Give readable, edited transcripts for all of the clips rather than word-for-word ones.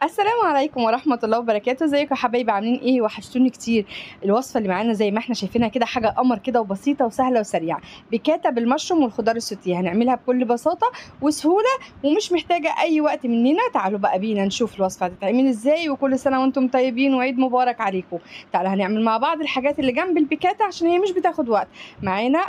السلام عليكم ورحمة الله وبركاته. ازيكم يا حبايبي، عاملين ايه؟ وحشتوني كتير. الوصفة اللي معانا زي ما احنا شايفينها كده حاجة قمر كده وبسيطة وسهلة وسريعة، بيكاتا بالمشروم والخضار السوتيه. هنعملها بكل بساطة وسهولة ومش محتاجة اي وقت مننا. تعالوا بقى بينا نشوف الوصفة هتتعمل ازاي، وكل سنة وانتم طيبين وعيد مبارك عليكم. تعالوا هنعمل مع بعض الحاجات اللي جنب البيكاتا عشان هي مش بتاخد وقت. معانا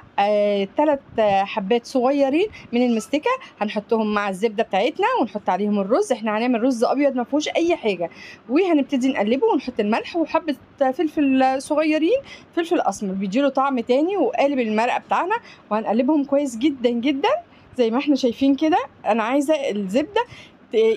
3 حبات صغيرين من المستكة، هنحطهم مع الزبدة بتاعتنا ونحط عليهم الرز. احنا هنعمل رز ابيض ما فيهوش اي حاجة، وهنبتدي نقلبه ونحط الملح وحبه فلفل صغيرين، فلفل اسمر بيديله طعم تاني، وقالب المرقه بتاعنا، وهنقلبهم كويس جدا جدا زي ما احنا شايفين كده. انا عايزه الزبدة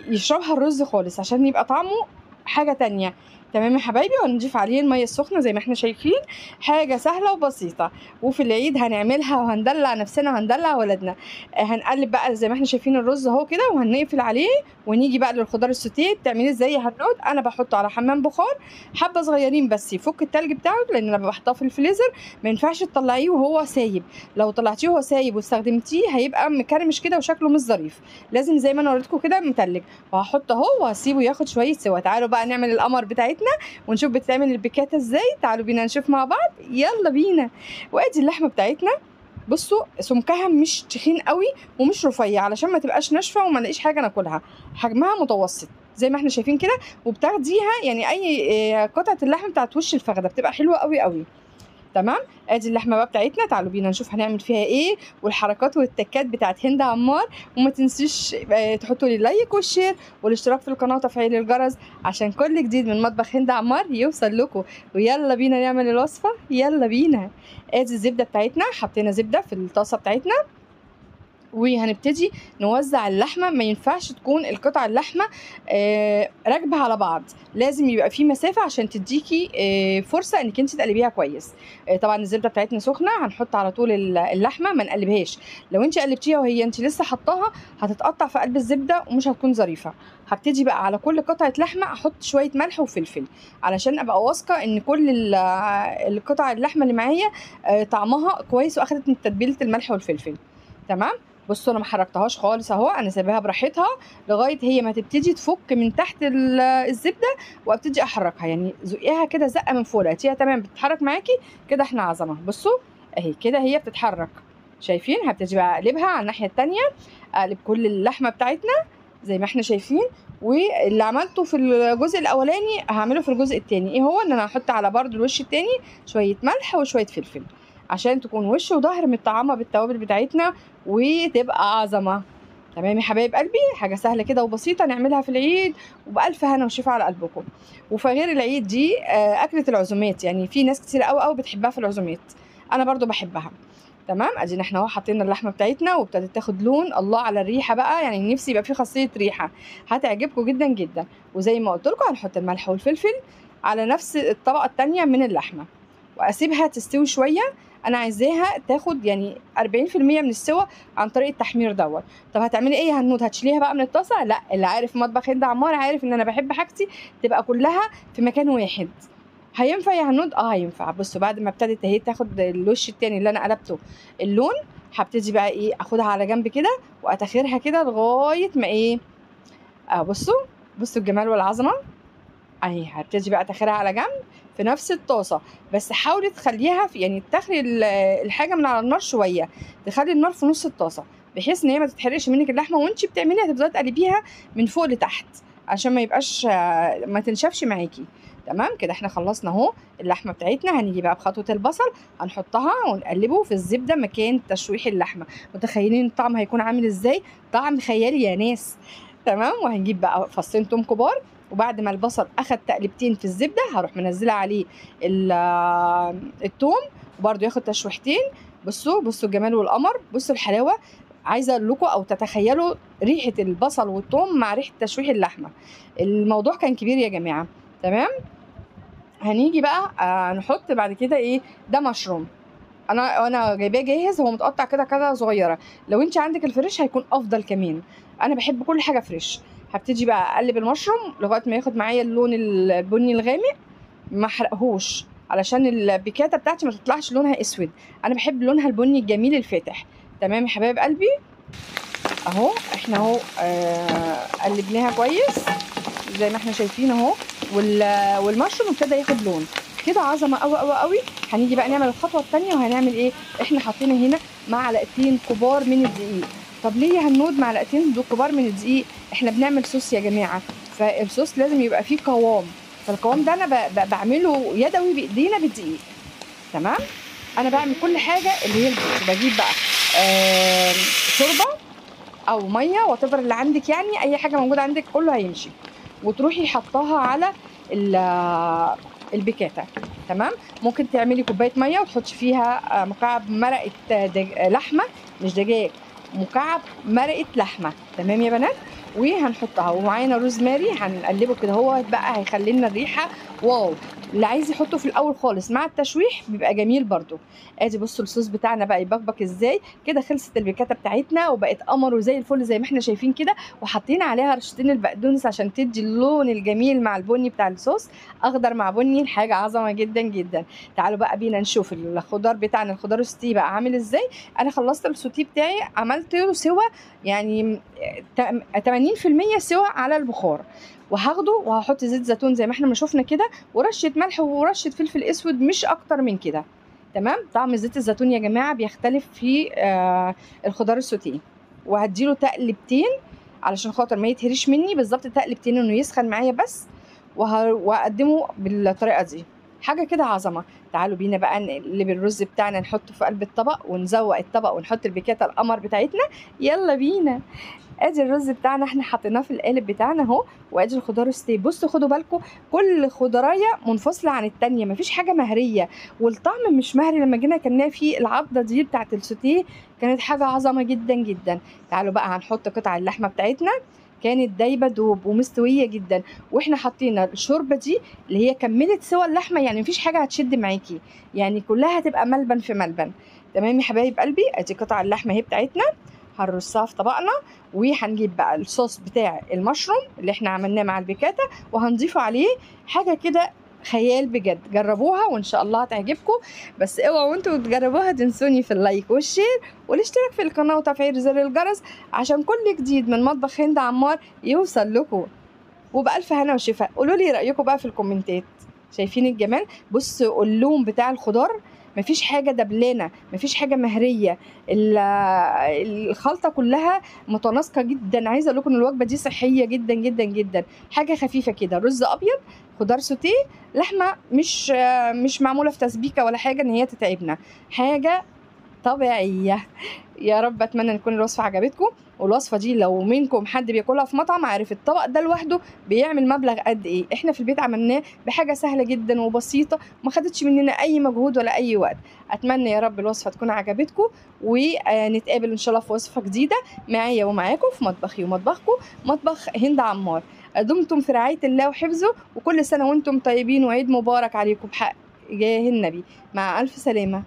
يشربها الرز خالص عشان يبقى طعمه حاجة تانية. تمام يا حبايبي. وهنضيف عليه المية السخنة زي ما احنا شايفين، حاجة سهلة وبسيطة، وفي العيد هنعملها وهندلع نفسنا وهندلع ولادنا. هنقلب بقى زي ما احنا شايفين الرز اهو كده، وهنقفل عليه ونيجي بقى للخضار السوتيه. بتعمليه ازاي يا هنود؟ انا بحطه على حمام بخار حبه صغيرين بس يفك التلج بتاعه، لان انا بحطه في الفريزر، ما ينفعش تطلعيه وهو سايب. لو طلعتيه وهو سايب واستخدمتيه هيبقى مكرمش كده وشكله مش ظريف، لازم زي ما انا وريتكم كده متلج. وهحطه اهو وهسيبه ياخد شوية سوا. تعالوا بقى نعمل القمر بتاعتنا ونشوف بتتعمل البيكاتا ازاي. تعالوا بينا نشوف مع بعض، يلا بينا. وادي اللحمة بتاعتنا، بصوا سمكها مش تخين قوي ومش رفيع علشان ما تبقاش ناشفة وما نلاقيش حاجة ناكلها، حجمها متوسط زي ما احنا شايفين كده. وبتاخديها يعني اي قطعه اللحم بتاعت وش الفخده بتبقى حلوة قوي قوي. تمام. ادي اللحمة بقى بتاعتنا، تعالوا بينا نشوف هنعمل فيها ايه والحركات والتكات بتاعت هند عمار. وما تنسيش تحطوا لي ال like وال share والاشتراك في القناة وتفعيل الجرس عشان كل جديد من مطبخ هند عمار يوصل لكم. ويلا بينا نعمل الوصفة، يلا بينا. ادي الزبدة بتاعتنا، حطينا زبدة في الطاسه بتاعتنا وهنبتدي نوزع اللحمة. ما ينفعش تكون القطع اللحمة راكبه على بعض، لازم يبقى في مسافة عشان تديكي فرصة انك انت تقلبيها كويس. طبعا الزبدة بتاعتنا سخنة، هنحط على طول اللحمة، ما نقلبهاش. لو انت قلبتيها وهي انت لسه حطاها هتتقطع في قلب الزبدة ومش هتكون ظريفة. هبتدي بقى على كل قطعه لحمه احط شوية ملح وفلفل علشان ابقى واثقة ان كل القطع اللحمة اللي معايا طعمها كويس واخدت من تتبيله الملح والفلفل. تمام. بصوا انا ما حركتهاش خالص اهو، انا سايباها براحتها لغاية هي ما تبتدي تفك من تحت الزبدة وابتدي احركها، يعني زقيها كده زقه من فوق، لقيتيها تمام بتتحرك معاكي كده احنا عظمه. بصوا اهي كده هي بتتحرك، شايفين؟ هبتدي بقى اقلبها على الناحية الثانية، اقلب كل اللحمة بتاعتنا زي ما احنا شايفين. واللي عملته في الجزء الاولاني هعمله في الجزء الثاني. ايه هو؟ ان انا هحط على برده الوش الثاني شوية ملح وشوية فلفل عشان تكون وش وظهر متطعمه بالتوابل بتاعتنا وتبقى عظمه. تمام يا حبايب قلبي، حاجة سهلة كده وبسيطة نعملها في العيد وبالف هنا وشفا على قلبكم. وفي غير العيد دي اكله العزومات، يعني في ناس كتير قوي قوي بتحبها في العزومات، انا برضو بحبها. تمام. ادينا احنا اهو حطينا اللحمة بتاعتنا وابتدت تاخد لون. الله على الريحة بقى، يعني نفسي يبقى في خاصية ريحه، هتعجبكم جدا جدا. وزي ما قلت لكم هنحط الملح والفلفل على نفس الطبقة الثانية من اللحمة واسيبها تستوي شوية. انا عايزاها تاخد يعني 40% من السوى عن طريق التحمير دوت. طب هتعملي ايه يا هنود؟ هتشيليها بقى من الطاسه؟ لا، اللي عارف مطبخ هند عمار عارف ان انا بحب حاجتي تبقى كلها في مكان واحد. هينفع يا هنود؟ اه هينفع. بصوا بعد ما ابتدت اهي تاخد الوش التاني اللي انا قلبته اللون، هبتدي بقى ايه اخدها على جنب كده واتاخرها كده لغاية ما ايه، بصوا بصوا الجمال والعظمة اهي. هبتدي بقى اتاخرها على جنب في نفس الطاسه، بس حاولي تخليها في يعني تخلي الحاجة من على النار شوية، تخلي النار في نص الطاسه بحيث ان هي ما تتحرقش منك اللحمة وانت بتعمليها. تفضلي تقلبيها من فوق لتحت عشان ما يبقاش ما تنشفش معاكي. تمام كده احنا خلصنا اهو اللحمة بتاعتنا. هنيجي بقى بخطوة البصل، هنحطها ونقلبه في الزبدة مكان تشويح اللحمة. متخيلين الطعم هيكون عامل ازاي؟ طعم خيالي يا ناس. تمام. وهنجيب بقى فصين توم كبار، وبعد ما البصل اخد تقلبتين في الزبدة هروح منزله عليه التوم وبرده ياخد تشويحتين. بصوا بصوا الجمال والقمر، بصوا الحلاوة. عايزه اقول لكم او تتخيلوا ريحه البصل والثوم مع ريحه تشويح اللحمة، الموضوع كان كبير يا جماعة. تمام. هنيجي بقى نحط بعد كده ايه؟ ده مشروم انا جايباه جاهز، هو متقطع كده كده صغيرة. لو انت عندك ال fresh هيكون افضل كمان، انا بحب كل حاجة fresh. هبتدي بقى اقلب المشروم لغاية ما ياخد معايا اللون البني الغامق، ما احرقهوش علشان البيكاتا بتاعتي ما تطلعش لونها اسود، انا بحب لونها البني الجميل الفاتح. تمام يا حبايب قلبي. اهو احنا اهو قلبناها كويس. زي ما احنا شايفين اهو، والمشروم ابتدى ياخد لون كده، عظمه قوي قوي قوي. هنيجي بقى نعمل الخطوة الثانية، وهنعمل ايه؟ احنا حاطين هنا معلقتين كبار من الدقيق. طب ليه يا هنود معلقتين كبار من الدقيق؟ احنا بنعمل صوص يا جماعة، فالصوص لازم يبقى فيه قوام، فالقوام ده انا بعمله يدوي بايدينا بالدقيق. تمام، انا بعمل كل حاجة اللي هي البيت. بجيب بقى شوربة او مية whatever اللي عندك، يعني اي حاجة موجودة عندك كله هيمشي، وتروحي حطاها على البيكاتا. تمام، ممكن تعملي كوباية مية وتحطي فيها مكعب مرقه لحمه، مش دجاج، مكعب مرقه لحمه. تمام يا بنات، وهنحطها ومعانا روزماري هنقلبه كده، هو بقى هيخلي لنا الريحة wow. اللي عايز يحطه في الاول خالص مع التشويح بيبقى جميل برده. ادي بصوا الصوص بتاعنا بقى يبقبق ازاي كده. خلصت البيكاتا بتاعتنا وبقت قمر وزي الفل زي ما احنا شايفين كده، وحاطين عليها رشتين البقدونس عشان تدي اللون الجميل مع البني بتاع الصوص، اخضر مع بني، الحاجة عظمه جدا جدا. تعالوا بقى بينا نشوف الخضار بتاعنا، الخضار السوتيه بقى عامل ازاي. انا خلصت السوتيه بتاعي، عملت له سوا يعني 80% سوا على البخار، وهاخده وهحط زيت زيتون زي ما احنا ما شفنا كده، ورشه ملح ورشه فلفل اسود، مش اكتر من كده. تمام، طعم زيت الزيتون يا جماعة بيختلف في الخضار السوتيه. وهديله تقلبتين علشان خاطر ما يتهريش مني، بالظبط تقلبتين انه يسخن معايا بس، وهقدمه بالطريقة دي. حاجة كده عظمه. تعالوا بينا بقى نقلب الرز بتاعنا، نحطه في قلب الطبق ونزوق الطبق ونحط البيكاتا القمر بتاعتنا. يلا بينا. ادي الرز بتاعنا احنا حطيناه في القالب بتاعنا اهو، وادي الخضار السوتيه. بصوا خدوا بالكم كل خضرايه منفصلة عن التانية، مفيش حاجة مهريه، والطعم مش مهري. لما جينا كلناه فيه العضه دي بتاعت السوتيه كانت حاجة عظمه جدا جدا. تعالوا بقى هنحط قطع اللحمة بتاعتنا، كانت دايبه دوب ومستويه جدا، واحنا حطينا الشوربة دي اللي هي كملت سوى اللحمة، يعني مفيش حاجة هتشد معاكي، يعني كلها هتبقى ملبن في ملبن. تمام يا حبايب قلبي، ادي قطع اللحمة اهي بتاعتنا، هنرصها في طبقنا، وهنجيب بقى الصوص بتاع المشروم اللي احنا عملناه مع البيكاتا وهنضيفه عليه. حاجة كده خيال بجد، جربوها وان شاء الله هتعجبكم. بس اوعوا وانتوا بتجربوها تنسوني في ال like وال share والاشتراك في القناة وتفعيل زر الجرس عشان كل جديد من مطبخ هند عمار يوصل لكم. وبألف هنا وشفا. قولوا لي رايكم بقى في الكومنتات. شايفين الجمال؟ بصوا اللون بتاع الخضار، مفيش حاجة دبلانه، مفيش حاجة مهريه، الخلطة كلها متناسقه جدا. عايزه اقول لكم ان الوجبة دي صحية جدا جدا جدا، حاجة خفيفة كده، رز ابيض، خضار سوتيه، لحمه مش معمولة في تسبيكه ولا حاجة ان هي تتعبنا، حاجة طبيعية. يا رب اتمنى ان تكون الوصفة عجبتكم. والوصفه دي لو منكم حد بياكلها في مطعم عارف الطبق ده لوحده بيعمل مبلغ قد ايه. احنا في البيت عملناه بحاجة سهلة جدا وبسيطة، ما خدتش مننا اي مجهود ولا اي وقت. اتمنى يا رب الوصفة تكون عجبتكم، ونتقابل ان شاء الله في وصفه جديدة معايا ومعاكم في مطبخي ومطبخكم، مطبخ هند عمار. دمتم في رعاية الله وحفظه، وكل سنة وانتم طيبين، وعيد مبارك عليكم بحق جاه النبي. مع الف سلامه.